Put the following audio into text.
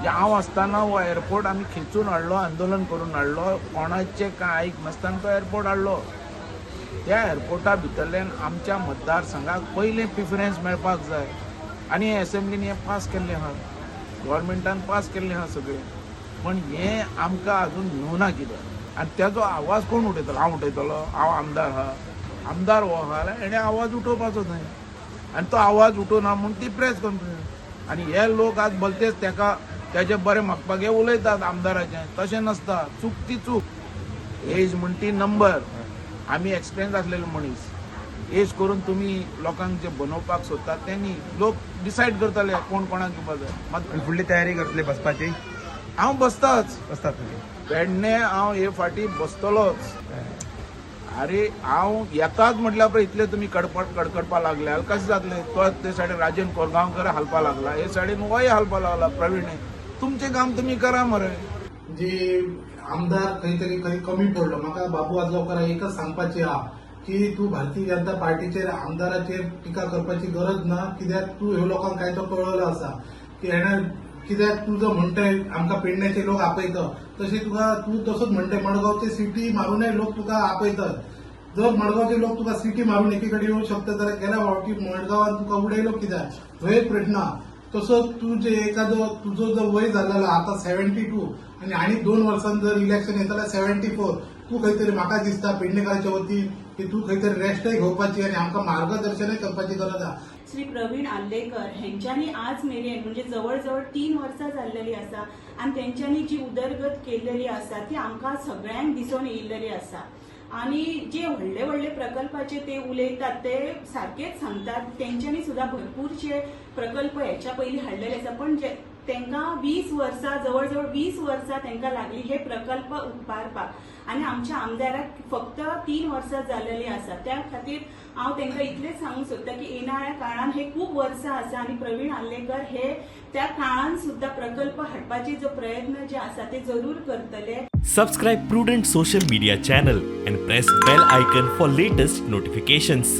म्हणजे हांव आसतना हो एअरपोर्ट आमी खेचून हाडलो, आंदोलन करून हाडलो, कोणाचें कांय आयक नासतना तो एअरपोर्ट हाडलो. त्या एअरपोर्टा भितरल्यान आमच्या मतदारसंघाक पयलें प्रिफरन्स मेळपाक जाय आनी एसेंब्लीन हें पास केल्लें आहा, गव्हर्मेंटान पास केल्लें आहा सगळें, पण हें आमकां अजून मेळना कित्याक? आनी तेजो आवाज कोण उठयतलो? हांव उठयतलो? हांव आमदार आहा, आमदार हो आहा जाल्यार हेणें आवाज उठोवपाचो न्हय, आनी तो आवाज उठोवना म्हूण ती प्रेस कॉन्फरन्स. आनी हे लोक आज भलतेच तेका तेजे बरें मागपाक हे उलयतात आमदाराचें. तशें नासता, चूक ती चूक, एज म्हण ती नंबर. आमी एक्सपिरियन्स आसलेले मनीस, एज करून तुमी लोकांक जे बनोवपाक सोदतात ते न्ही. लोक डिसायड करतले कोण कोणाक दिवपाक जाय. मात आनी फुडली तयारी करतले बसपाची? हांव बसताच. बसतात तुमी? पेडणे हांव हे फाटी बसतलोच. अरे हांव येताच म्हटल्या पळय इतले तुमी कडकडपा लागले जाल्यार कशें जातलें? तो ते सायडीन राजन कोरगांवकर हालपा लागला, हे सायडीन होय हालपा लागला प्रवीण. तुमचें काम तुमी करा मरे. जे आमदार खंय तरी खंय कमी पडलो. म्हाका बाबू आजगांवकाराक एकच सांगपाची आहा की तूं भारतीय जनता पार्टीचेर आमदाराचेर टिका करपाची गरज ना, कित्याक तूं ह्यो लोकांक काय तो कळवलो आसा की हेणें, कित्याक तूं जो म्हणटाय आमकां पेडण्याचे लोक आपयता, तशें तुका तूं तसोच म्हणटाय मडगांवचे सिटी मारुनय लोक तुका आपयतात. जर मडगांवचे लोक तुका सिटी मारून एकी कडेन येवंक शकता जाल्यार गेल्या फावटी मडगांवान तुका उडयलो कित्याक, हो एक प्रश्न आहा. तसोच तूं जे एखादो तुजो जो वय जाल्लो आतां 72 आनी आनी 2 वर्सां जर इलेक्शन येता जाल्यार 74, तूं खंय तरी म्हाका दिसता पेडणेकाराच्या वतीन की तूं खंय तरी रेस्टय घेवपाची आनी आमकां मार्गदर्शनय करपाची गरज आहा. श्री प्रवीण आर्लेकर हेंच्यांनी आज मेरेन म्हणजे जवळ जवळ 3 वर्सां जाल्लेली आसा आनी तेंच्यांनी जी उदरगत केल्लेली आसा ती आमकां सगळ्यांक दिसून येयल्लेली आसा. आनी जे व्हडले व्हडले प्रकल्पाचे ते उलयतात ते सारकेच सांगतात, तेंच्यांनी सुद्दां भरपूरशे प्रकल्प हेच्या पयलीं हाडलेले आसा, पण जे तेंकां 20 वर्सां, जवळ जवळ 20 वर्सां तेंकां लागली हे प्रकल्प उबारपाक आनी आमच्या आमदाराक फक्त 3 वर्सां जाल्लेली आसा. त्या खातीर हांव तेंकां इतलेंच सांगूंक सोदता की येणाऱ्या काळान हे खूब वर्सां आसा आनी प्रवीण आर्लेकर हे त्या काळान सुद्दां प्रकल्प हाडपाचे जो प्रयत्न जे आसा ते जरूर करतले. Subscribe Prudent Social Media channel and press bell icon for latest notifications.